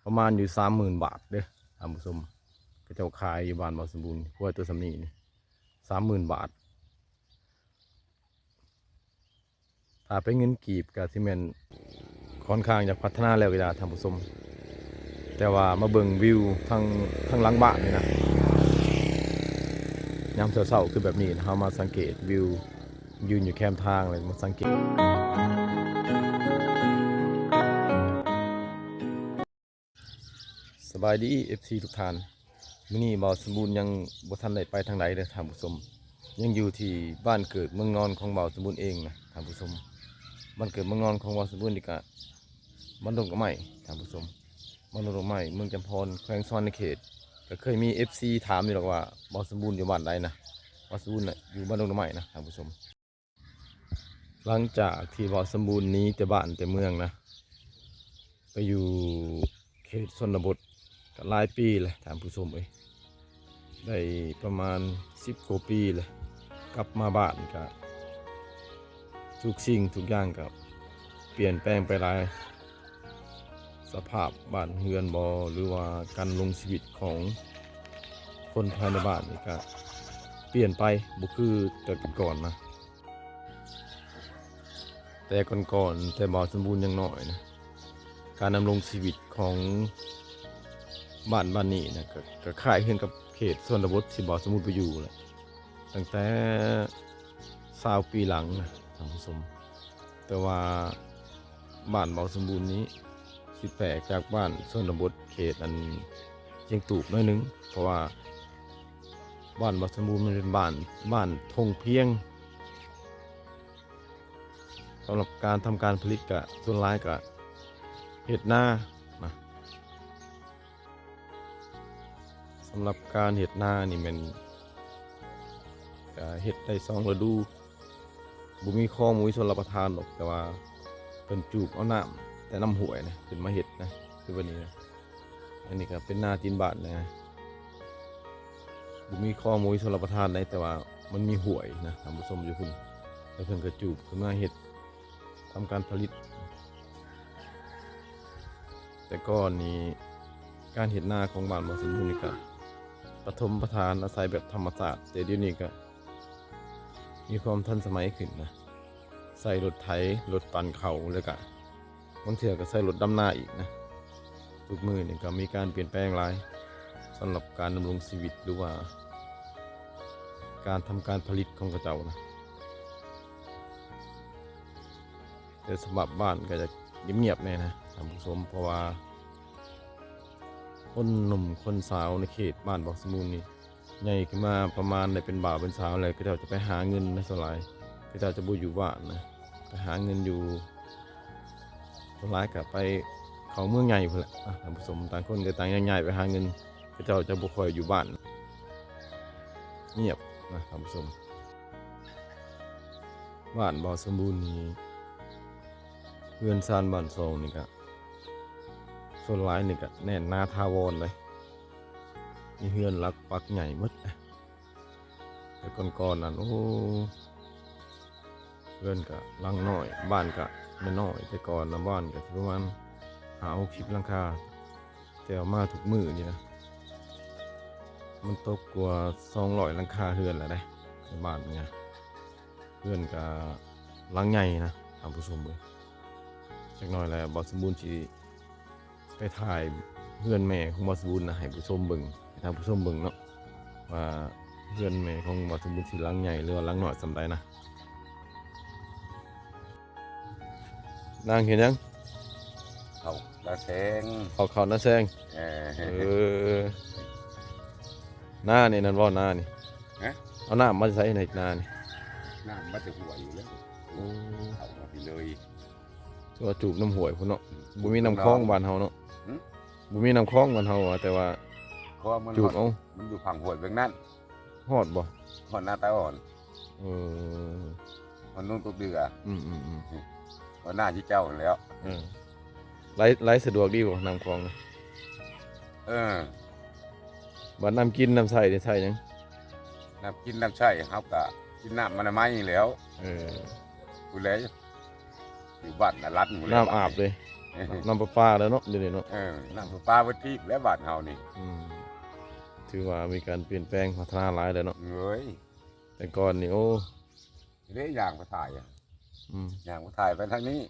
ປະມານຢູ່ສາມໝື່ນບາດເດີ້ທ່ານຜູ້ຊົມ. ເຂົາເຈົ້າຂາຍຢູ່ບ້ານບ່າວສົມບູນ ຄວາຍໂຕສ່ຳນີ້ນີ້ ສາມໝື່ນບາດ. ຖ້າເປັນເງິນກີບກໍຊິແມ່ນຂ້ອນຂ້າງຈະພັດທະນາແລ້ວເວລາທ່ານຜູ້ຊົມ. ແຕ່ວ່າມາເບິ່ງວິວທາງ ທາງຫຼັງບ້ານນີ້ນະ ຍາມເຊົ້າໆຄືແບບນີ້ນະ ເຮົາມາສັງເກດວິວ ຢືນຢູ່ແຄມທາງ ແລ້ວມາສັງເກດ. ສະບາຍດີ ເອັຟຊີ ທຸກທ່ານ. ມື້ນີ້ບ່າວສົມບູນຍັງບໍ່ທັນໄດ້ໄປທາງໃດເດີ້ທ່ານຜູ້ຊົມ. ຍັງຢູ່ທີ່ບ້ານເກີດເມືອງນອນຂອງບ່າວສົມບູນເອງນະທ່ານຜູ້ຊົມ. ບ້ານເກີດເມືອງນອນຂອງບ່າວສົມບູນນີ້ກະບ້ານດົງດອກໄມ້ທ່ານຜູ້ຊົມ. ບ້ານດົງດອກໄມ້ ເມືອງຈຳພອນ ແຂວງສະຫວັນນະເຂດ. ກະເຄີຍມີ ເອັຟຊີ ຖາມຢູ່ດອກວ່າ ບ່າວສົມບູນຢູ່ບ້ານໃດນະ? ບ່າວສົມບູນນະ ຢູ່ບ້ານດົງດອກໄມ້ນະທ່ານຜູ້ຊົມ. ຫຼັງຈາກທີ່ບ່າວສົມບູນໜີແຕ່ບ້ານແຕ່ເມືອງນະ ໄປຢູ່ເຂດຊົນນະບົດກໍຫຼາຍປີແລ້ວທ່ານຜູ້ຊົມເອີຍ, ໄດ້ປະມານສິບກວ່າປີແລ້ວ. ກັບມາບ້ານກໍທຸກສິ່ງທຸກຢ່າງກໍປ່ຽນແປງໄປຫຼາຍ. ສະພາບບ້ານເຮືອນບໍ ຫຼືວ່າການດຳລົງຊີວິດຂອງຄົນພາຍໃນບ້ານນີ້ກະປ່ຽນໄປ ບໍ່ຄືແຕ່ກ່ອນນະ. ແຕ່ກ່ອນໆ ແຕ່ບ່າວສົມບູນຍັງນ້ອຍນະ ການດຳລົງຊີວິດຂອງບ້ານ ບ້ານນີ້ນະ ກະ ກະຄ້າຍຄືກັບເຂດຊົນນະບົດທີ່ບ່າວສົມບູນໄປຢູ່ແຫຼະ ຕັ້ງແຕ່ຊາວປີຫຼັງນະທ່ານຜູ້ຊົມ. ແຕ່ວ່າບ້ານບ່າວສົມບູນນີ້ຊິແປກຈາກບ້ານຊົນນະບົດເຂດອັນຊຽງຕູບໜ້ອຍໜຶ່ງ, ເພາະວ່າບ້ານບ່າວສົມບູນມັນເປັນບ້ານ ບ້ານທົ່ງພຽງ. ສຳລັບການທຳການຜະລິດກະສ່ວນຫຼາຍກະເຮັດນານະ. ສຳລັບການເຮັດນານີ້ແມ່ນກະເຮັດໄດ້ສອງລະດູ. ບໍ່ມີຄອງ ບໍ່ມີຊົນລະປະທານດອກ, ແຕ່ວ່າເພິ່ນຈູບເອົານ້ຳແຕ່ນ້ຳຫ້ວຍນະ ຂຶ້ນມາເຮັດນະ ຄືບາດນີ້ນະ. ອັນນີ້ກໍເປັນນາຕີນບ້ານນະ, ບໍ່ມີຄອງ ບໍ່ມີຊົນລະປະທານໃດ, ແຕ່ວ່າມັນມີຫ້ວຍນະທ່ານຜູ້ຊົມ ຢູ່ພຸ້ນ, ແລ້ວເພິ່ນກໍຈູບຂຶ້ນມາເຮັດ ທຳການຜະລິດ. ແຕ່ກ່ອນນີ້ ການເຮັດນາຂອງບ້ານບ່າວສົມບູນນີ້ກະປະຖົມປະຖານ ອາໄສແບບທຳມະຊາດ, ແຕ່ດຽວນີ້ກະມີຄວາມທັນສະໄໝຂຶ້ນນະ, ໃຊ້ລົດໄຖ ລົດປັ່ນເຂົ້າ ແລ້ວກະບາງເທື່ອກະໃຊ້ລົດດຳນາອີກນະ. ທຸກມື້ນີ້ກະມີການປ່ຽນແປງຫຼາຍ ສຳລັບການດຳລົງຊີວິດ ຫຼືວ່າການທຳການຜະລິດຂອງເຂົາເຈົ້ານະ. ແຕ່ສະພາບບ້ານກໍຈະງຽບໆແດ່ນະທ່ານຜູ້ຊົມ, ເພາະວ່າຄົນໜຸ່ມຄົນສາວໃນເຂດບ້ານບ່າວສົມບູນນີ້ ໃຫຍ່ຂຶ້ນມາປະມານໄດ້ເປັນບ່າວເປັນສາວແລ້ວ ເຂົາເຈົ້າຈະໄປຫາເງິນນະ. ສ່ວນຫຼາຍເຂົາເຈົ້າຈະບໍ່ຢູ່ບ້ານນະ, ໄປຫາເງິນຢູ່ ສ່ວນຫຼາຍກໍໄປເຂົ້າເມືອງໃຫຍ່ພຸ້ນແຫຼະນະທ່ານຜູ້ຊົມ. ຕ່າງຄົນກໍຕ່າງແຍກຍ້າຍໄປຫາເງິນ, ເຂົາເຈົ້າຈະບໍ່ຄ່ອຍຢູ່ບ້ານ, ງຽບນະທ່ານຜູ້ຊົມ. ບ້ານບ່າວສົມບູນນີ້ ເຮືອນຊານບ້ານຊ່ອງນີ້ກະ ສ່ວນຫຼາຍນີ້ກະແໜ້ນໜາຖາວອນເລີຍ, ມີເຮືອນຫຼັກປັກໃຫຍ່ໝົດ. ແຕ່ກ່ອນໆນັ້ນ ໂອ້ ເຮືອນກະຫຼັງນ້ອຍ ບ້ານກະນ້ອຍໆ, ແຕ່ກ່ອນນະ ບ້ານກະຊິປະມານຫ້າຫົກສິບຫຼັງຄາ. ແຕ່ວ່າມາທຸກມື້ນີ້ນະ ມັນຕົກກວ່າສອງຮ້ອຍຫຼັງຄາເຮືອນແລ້ວເດ້ ໃນບ້ານນີ້ນະ. ເຮືອນກະຫຼັງໃຫຍ່ນະທ່ານຜູ້ຊົມເອີຍ. ຈັກໜ້ອຍແລ້ວບ່າວສົມບູນຊິໄປຖ່າຍເຮືອນແມ່ຂອງບ່າວສົມບູນນະ ໃຫ້ຜູ້ຊົມເບິ່ງ ໃຫ້ທ່ານຜູ້ຊົມເບິ່ງເນາະ ວ່າເຮືອນແມ່ຂອງບ່າວສົມບູນຊິຫຼັງໃຫຍ່ ຫຼືວ່າຫຼັງນ້ອຍສ່ຳໃດນະ. ນາງເຮັດຫຍັງ? ເຂົ້ານາແຊງ. ເຂົ້າ ເຂົ້ານາແຊງ. ເອີ ເອີ ນານີ້ນັ້ນບໍ່? ນານີ້ ຮະ? ເອົານ້ຳມາໃສ່ໃນນານີ້? ນ້ຳມາແຕ່ຫ້ວຍຢູ່ແລ້ວ. ໂອ້ ເຂົ້າມາພີ້ເລີຍ. ຄືວ່າຈູບນ້ຳຫ້ວຍພຸ້ນເນາະ. ອືມ ບໍ່ມີນ້ຳຄອງບ້ານເຮົາເນາະ. ຫື? ບໍ່ມີນ້ຳຄອງບ້ານເຮົາ ແຕ່ວ່າ ເພາະວ່າມັນ ຈູບເອົາ ມັນຢູ່ຝັ່ງຫ້ວຍເບື້ອງນັ້ນ. ຮອດບໍ່? ຮອດນາຕາອ່ອນ. ເອີ ຮອດໂນນກົກເດືອ. ອືມໆໆ ຮອດນາທີ່ເຈົ້າຫັ້ນແຫຼ້ວ. ເອີ ໄຫຼ ໄຫຼສະດວກດີບໍ່ນ້ຳຄອງນະ? ເອີ ບັດນ້ຳກິນນ້ຳໃຊ້ນີ້ໃຊ້ຫຍັງ? ນ້ຳກິນນ້ຳໃຊ້ເຮົາກະກິນນ້ຳອະນາໄມນີ້ແຫຼ້ວ. ເອີ ຜູ້ໃດ ຢູ່ບ້ານນະລັດ ນ້ຳອາບເດ້. ນ້ຳປະປາແລ້ວເນາະ ດຽວນີ້ເນາະ. ເອີ ນ້ຳປະປາເບິດທີບແລ້ວບ້ານເຮົານີ້. ອືມ ຖືວ່າມີການປ່ຽນແປງພັດທະນາຫຼາຍແລ້ວເນາະ. ເອີຍ ແຕ່ກ່ອນນີ້ ໂອ້ ເດ້ ຍ່າງໄປຖ່າຍ ອືມ ຍ່າງໄປຖ່າຍໄປທາງນີ້.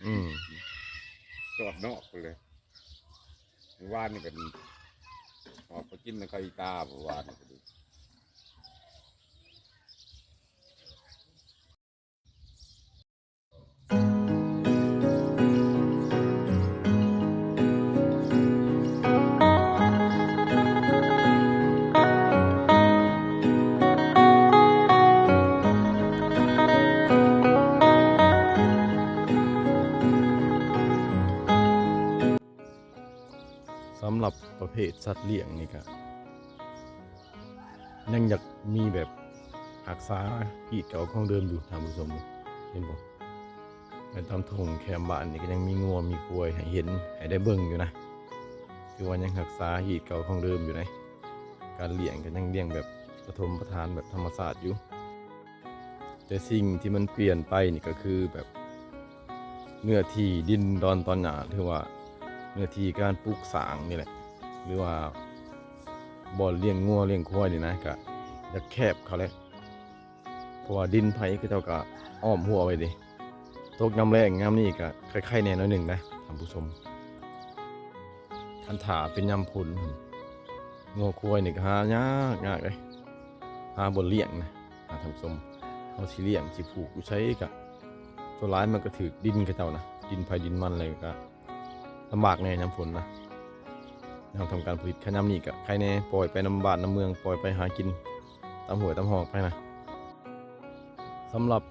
ອືມ ຈອດນອກພຸ້ນເລີຍ. ມື້ວານນີ້ກໍອອກໄປກິນນຳເຂົາອີກາ ມື້ວານນີ້ກໍດີ. ສຳລັບປະເພດສັດລ້ຽງນີ້ກະ ຍັງຢາກມີແບບຮັກສາຮີດເກົ່າຂອງເດີມຢູ່ທ່ານຜູ້ຊົມ ເຫັນບໍ່? ແມ່ນຕາມທົ່ງແຄມບ້ານນີ້ກໍຍັງມີງົວມີຄວາຍໃຫ້ເຫັນ ໃຫ້ໄດ້ເບິ່ງຢູ່ນະ. ຖືວ່າຍັງຮັກສາຮີດເກົ່າຂອງເດີມຢູ່ໃດ໋. ການລ້ຽງກໍຍັງລ້ຽງແບບປະຖົມປະຖານ ແບບທຳມະຊາດຢູ່. ແຕ່ສິ່ງທີ່ມັນປ່ຽນໄປນີ້ກໍຄືແບບເນື້ອທີ່ດິນດອນຕອນຫຍ້າ ຫຼືວ່າເນື້ອທີ່ການປູກສ້າງນີ້ແຫຼະ ຫຼືວ່າບ່ອນລ້ຽງງົວລ້ຽງຄວາຍນີ້ນະ ກະຢາກແຄບເຂົາແຫຼະ ເພາະວ່າດິນໄຜເຂົາເຈົ້າກະອ້ອມຮົ້ວໄວ້ເດ້. ຕົກຍາມແລ້ງຍາມນີ້ກະໄຄໄດ້ແດ່ໜ້ອຍໜຶ່ງນະທ່ານຜູ້ຊົມ. ຄັນຖ້າເປັນຍາມຝົນ ງົວຄວາຍນີ້ກໍຫາຍາກ ຍາກເດ້ ຫາບ່ອນລ້ຽງນະທ່ານຜູ້ຊົມ. ເຮົາຊິລ້ຽງ ຊິຜູກຢູ່ໃສກະ ສ່ວນຫຼາຍມັນກໍຖືກດິນເຂົາເຈົ້ານະ ດິນໃຜດິນມັນ ແລ້ວກະລຳບາກແດ່ຍາມຝົນນະ. ຍາມທຳການຜະລິດ ຄັນຍາມນີ້ກະໄຄແດ່ ປ່ອຍໄປນຳບ້ານນຳເມືອງ ປ່ອຍໄປຫາກິນຕາມຫ້ວຍຕາມຮ່ອງໄປນະ. ສຳລັບ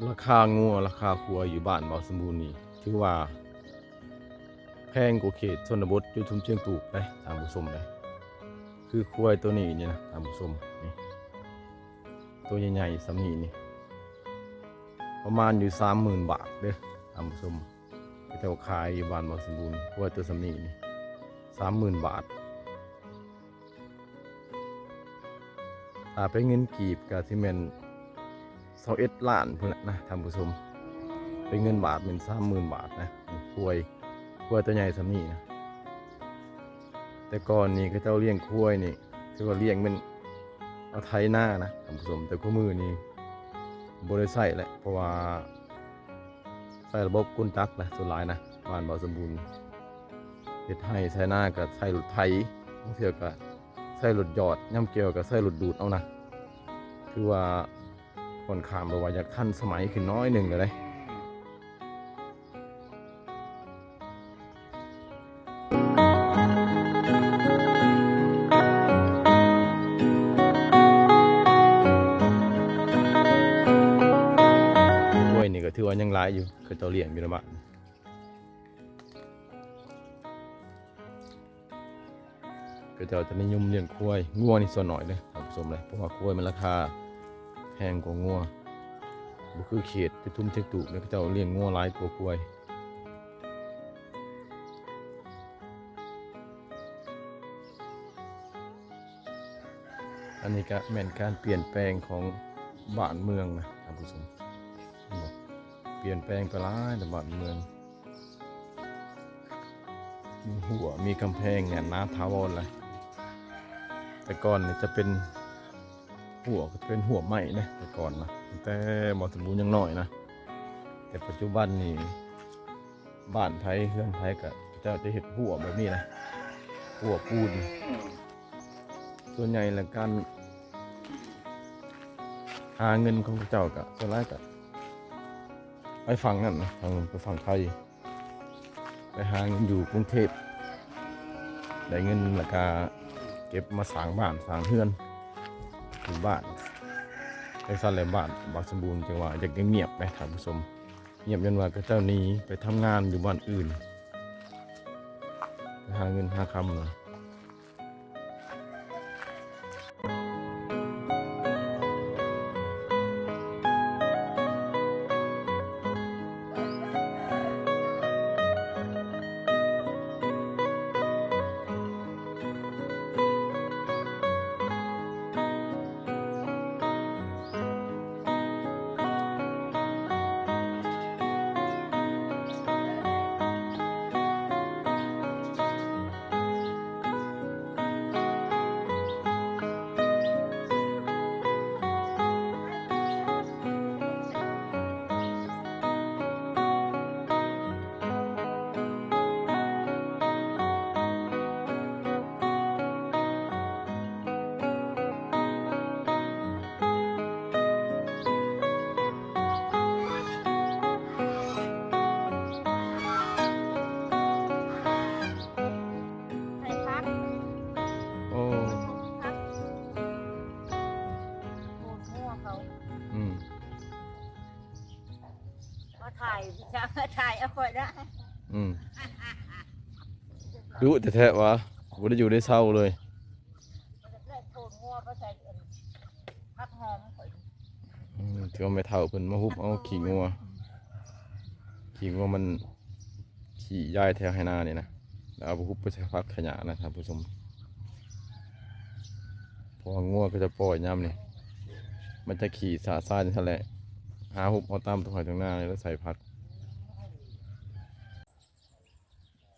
ລາຄາງົວລາຄາຄວາຍຢູ່ບ້ານບ່າວສົມບູນນີ້ ຖືວ່າ ແພງກວ່າເຂດຊົນນະບົດຢູ່ທຸ່ມຊຽງຕູບເດ້ທ່ານຜູ້ຊົມເດ້. ຄືຄວາຍໂຕນີ້ນີ້ນະທ່ານຜູ້ຊົມ ນີ້ ໂຕໃຫຍ່ໆສ່ຳນີ້ນີ້ ປະມານຢູ່ສາມໝື່ນບາດເດີ້ທ່ານຜູ້ຊົມ. ເຂົາເຈົ້າຂາຍຢູ່ບ້ານບ່າວສົມບູນ ຄວາຍໂຕສ່ຳນີ້ນີ້ສາມໝື່ນບາດ. ຖ້າເປັນເງິນກີບກະຊິແມ່ນຊາວເອັດລ້ານພຸ້ນແຫຼະນະທ່ານຜູ້ຊົມ. ເປັນເງິນບາດແມ່ນສາມໝື່ນບາດນະ ຄວາຍ ຄວາຍໂຕໃຫຍ່ສ່ຳນີ້ນະ. ແຕ່ກ່ອນນີ້ເຂົາເຈົ້າລ້ຽງຄວາຍນີ້ ຖືວ່າລ້ຽງແມ່ນເອົາໄຖນານະທ່ານຜູ້ຊົມ. ແຕ່ຄູ່ມື້ນີ້ບໍ່ໄດ້ໃຊ້ແລ້ວ ເພາະວ່າ ໃຊ້ລະບົບກົນຈັກນະ ສ່ວນຫຼາຍນະ ບ້ານບ່າວສົມບູນ ເຮັດໄຮ່ໄຖນາກໍໃຊ້ລົດໄຖ ບາງເທື່ອກໍໃຊ້ລົດຢອດ ຍາມກ່ຽວກໍໃຊ້ລົດດູດເອົານະ. ຖືວ່າຂ້ອນຂ້າງແບບວ່າຢາກທັນສະໄໝຂຶ້ນໜ້ອຍໜຶ່ງແລ້ວເດ້. ຄວາຍນີ້ກໍຖືວ່າຍັງຫຼາຍຢູ່ ເຂົາເຈົ້າລ້ຽງຢູ່ໃນບ້ານ. ເຂົາເຈົ້າຈະນິຍົມລ້ຽງຄວາຍ ງົວນີ້ສ່ວນໜ້ອຍເດ້ທ່ານຜູ້ຊົມເດ້ ເພາະວ່າຄວາຍມັນລາຄາແພງກວ່າງົວ ບໍ່ຄືເຂດຈຸທຸມເທກຕຸ ເຂົາເຈົ້າລ້ຽງງົວຫຼາຍກວ່າຄວາຍ. ອັນນີ້ກະແມ່ນການປ່ຽນແປງຂອງບ້ານເມືອງນະທ່ານຜູ້ຊົມ ເຫັນບໍ່? ປ່ຽນແປງໄປຫຼາຍແລ້ວບ້ານເມືອງ. ມີຮົ້ວ ມີກຳແພງແໜ້ນໜາຖາວອນແລ້ວ. ແຕ່ກ່ອນນີ້ຈະເປັນຮົ້ວ ກໍຈະເປັນຮົ້ວໄມ້ເດ້ ແຕ່ກ່ອນນະ ຕັ້ງແຕ່ບ່າວສົມບູນຍັງນ້ອຍນະ. ແຕ່ປັດຈຸບັນນີ້ ບ້ານໃຜເຮືອນໃຜກໍ ເຂົາເຈົ້າຈະເຮັດຮົ້ວແບບນີ້ນະ ຮົ້ວປູນ. ສ່ວນໃຫຍ່ແລ້ວການຫາເງິນຂອງເຂົາເຈົ້າກໍ ສ່ວນຫຼາຍກໍໄປຝັ່ງນັ້ນນະ ທາງ ໄປຝັ່ງໄທ. ໄປຫາເງິນຢູ່ກຸງເທບ ໄດ້ເງິນແລ້ວກະເກັບມາສ້າງບ້ານສ້າງເຮືອນ ເປັນບ້ານ. ຈັ່ງຊັ້ນແຫຼະ ບ້ານ ບ້ານສົມບູນ ຈັ່ງວ່າຢາກງຽບໆ ແຫຼະທ່ານຜູ້ຊົມ ງຽບຍ້ອນວ່າເຂົາເຈົ້າໜີໄປທຳງານຢູ່ບ້ານອື່ນ ໄປຫາເງິນຫາຄຳນະ. ເ ຖ່າຍ ຖ່າຍເອົາຂ້ອຍນະ ອືມ ດຸແທ້ໆ ຫວາ ບໍ່ໄດ້ຢູ່ໄດ້ເຊົາເລີຍ ອືມ ຖືວ່າແມ່ເຖົ້າເພິ່ນມາຮຸບເອົາຂີ້ງົວ ຂີ້ງົວມັນຂີ້ຢາຍແຖວໄຮ່ນານີ້ນະ ແລ້ວເອົາໄປຮຸບໄປໃສ່ຜັກໃສ່ຫຍ້ານະທ່ານຜູ້ຊົມ ເພາະວ່າງົວເຂົາເຈົ້າປ່ອຍຍາມນີ້ ມັນຈະຂີ້ສະຊານຈັ່ງຊັ້ນແຫຼະ ຫາຮຸບເອົາຕາມທົ່ງໄຮ່ທົ່ງນານີ້ແລ້ວໃສ່ຜັກ.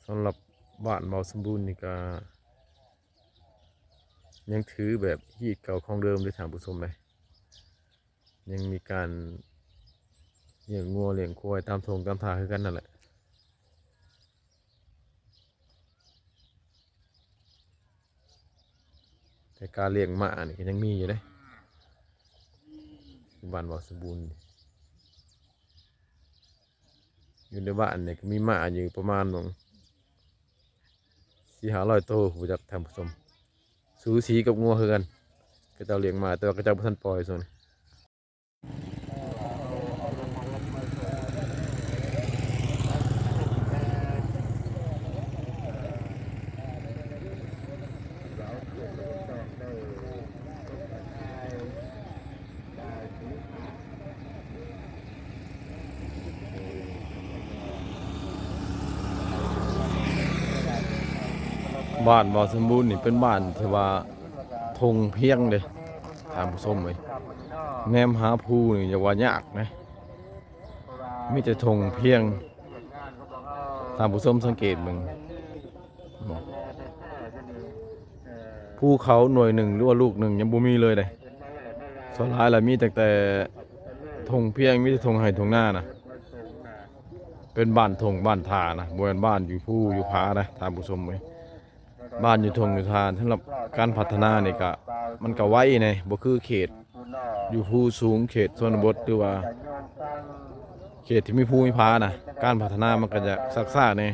ສຳລັບບ້ານເບົາສົມບູນນີ້ກະຍັງຖືແບບຮີດເກົ່າຂອງເດີມເດ້ທ່ານຜູ້ຊົມເດ້ ຍັງມີການລ້ຽງງົວລ້ຽງຄວາຍຕາມທົ່ງຕາມທ່າຄືກັນນັ້ນແຫຼະ ແຕ່ການລ້ຽງມ້ານີ້ກະຍັງມີຢູ່ເດ້ ບ້ານເບົາສົມບູນ ຢູ່ໃນບ້ານນີ້ກະມີມ້າຢູ່ປະມານໝ່ອງ ສີ່ຫ້າຮ້ອຍໂຕ ບໍ່ຈັກທ່ານຜູ້ຊົມ ສູສີກັບງົວຄືກັນ ເຂົາເຈົ້າລ້ຽງມ້າ ແຕ່ວ່າເຂົາເຈົ້າບໍ່ທັນປ່ອຍຊ່ວງນີ້. ບ້ານເບົາສົມບູນນີ້ເປັນບ້ານທີ່ວ່າທົ່ງພຽງເດ້ທ່ານຜູ້ຊົມເອີຍ ແນມຫາພູນີ້ຢ່າວ່າຍາກນະ ມີແຕ່ທົ່ງພຽງ ທ່ານຜູ້ຊົມສັງເກດເບິ່ງ ພູເຂົາໜ່ວຍໜຶ່ງ ຫຼືວ່າລູກໜຶ່ງຍັງບໍ່ມີເລີຍເດ້ ສ່ວນຫຼາຍລະມີຕັ້ງແຕ່ທົ່ງພຽງ ມີແຕ່ທົ່ງໄຮ່ທົ່ງນານະ ເປັນບ້ານທົ່ງບ້ານທ່ານະ ບໍ່ແມ່ນບ້ານຢູ່ພູຢູ່ຜານະທ່ານຜູ້ຊົມເອີຍ ບ້ານຢູ່ທົ່ງຢູ່ທ່າ ສຳລັບການພັດທະນານີ້ກະ ມັນກະໄວແດ່ ບໍ່ຄືເຂດຢູ່ພູສູງ ເຂດຊົນນະບົດ ຫຼືວ່າເຂດທີ່ມີພູມີຜານະ ການພັດທະນາມັນກະຈະຊັກຊ້າແດ່.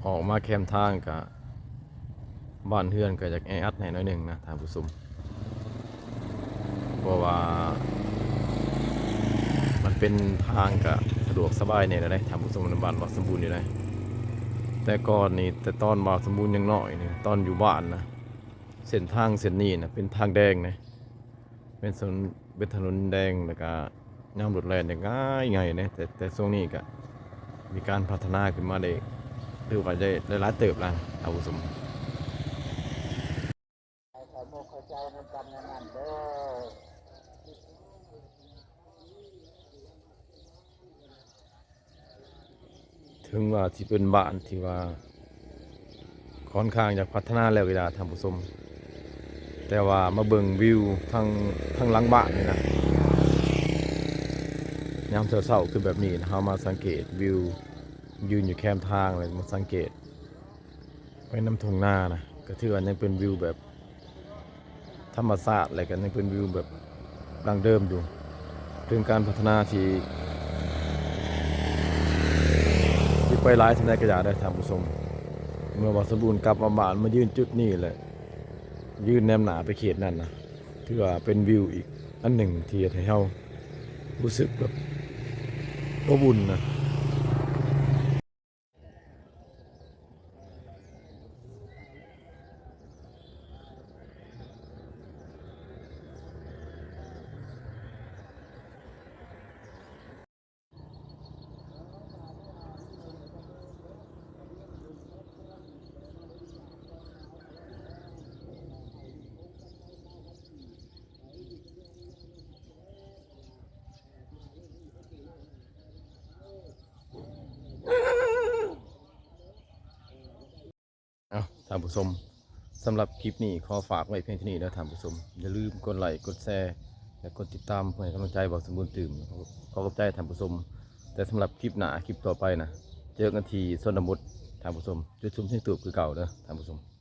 ອອກມາແຄມທາງກະ ບ້ານເຮືອນກະຢາກແອອັດແດ່ໜ້ອຍໜຶ່ງນະທ່ານຜູ້ຊົມ ເພາະວ່າມັນເປັນທາງກະສະດວກສະບາຍແດ່ແລ້ວເດ້ທ່ານຜູ້ຊົມ ໃນບ້ານເບົາສົມບູນນີ້ເດ້ ແຕ່ກ່ອນນີ້ ແຕ່ຕອນເບົາສົມບູນຍັງນ້ອຍນີ້ ຕອນຢູ່ບ້ານນະ ເສັ້ນທາງເສັ້ນນີ້ນະ ເປັນທາງແດງເດ້ ເປັນຖະໜົນ ເປັນຖະໜົນແດງ ແລ້ວກະຍາມລົດແລ່ນນີ້ງ່າຍໆເດ້ ແຕ່ ແຕ່ຊ່ວງນີ້ກະມີການພັດທະນາຂຶ້ນມາໄດ້ ຖືວ່າໄດ້ ໄດ້ຫຼາຍເຕີບແລ້ວທ່ານຜູ້ຊົມ. ເຖິງວ່າຊິເປັນບ້ານທີ່ວ່າຂ້ອນຂ້າງຈະພັດທະນາແລ້ວກໍຕາມທ່ານຜູ້ຊົມ ແຕ່ວ່າມາເບິ່ງວິວທາງ ທາງຫຼັງບ້ານນີ້ນະ ຍາມເຊົ້າໆຄືແບບນີ້ນະ ເຮົາມາສັງເກດວິວ ຢືນຢູ່ແຄມທາງ ແລ້ວມາສັງເກດໄປນຳທົ່ງນານະ ກໍຖືວ່າຍັງເປັນວິວແບບ ທຳມະຊາດ ແລະ ກໍຍັງເປັນວິວແບບດັ້ງເດີມຢູ່ ເຖິງການພັດທະນາທີ່ ທີ່ໄປຫຼາຍສ່ຳໃດກໍຢ່າເດີທ່ານຜູ້ຊົມ ເມື່ອວ່າສົມບູນກັບມາບ້ານ ມາຢືນຈຸດນີ້ແຫຼະ ຢືນແນມໜ້າໄປເຂດນັ້ນນະ ຖືວ່າເປັນວິວອີກອັນໜຶ່ງທີ່ເຮັດໃຫ້ເຮົາຮູ້ສຶກແບບອົບອຸ່ນນະ. ເອົ້າ ທ່ານຜູ້ຊົມ ສຳລັບຄລິບນີ້ຂໍຝາກໄວ້ພຽງເທົ່ານີ້ເດີທ່ານຜູ້ຊົມ ຢ່າລືມກົດໄລ ກົດແຊ ແລະ ກົດຕິດຕາມເພື່ອໃຫ້ກຳລັງໃຈບ່າວສົມບູນຕື່ມ ຂໍຂອບໃຈທ່ານຜູ້ຊົມ ແຕ່ສຳລັບຄລິບໜ້າ ຄລິບຕໍ່ໄປນະ ເຈີກັນທີ່ຊົນນະບົດທ່ານຜູ້ຊົມ ຈຸດຊຸມທຽນທູບຄືເກົ່າເດີທ່ານຜູ້ຊົມ.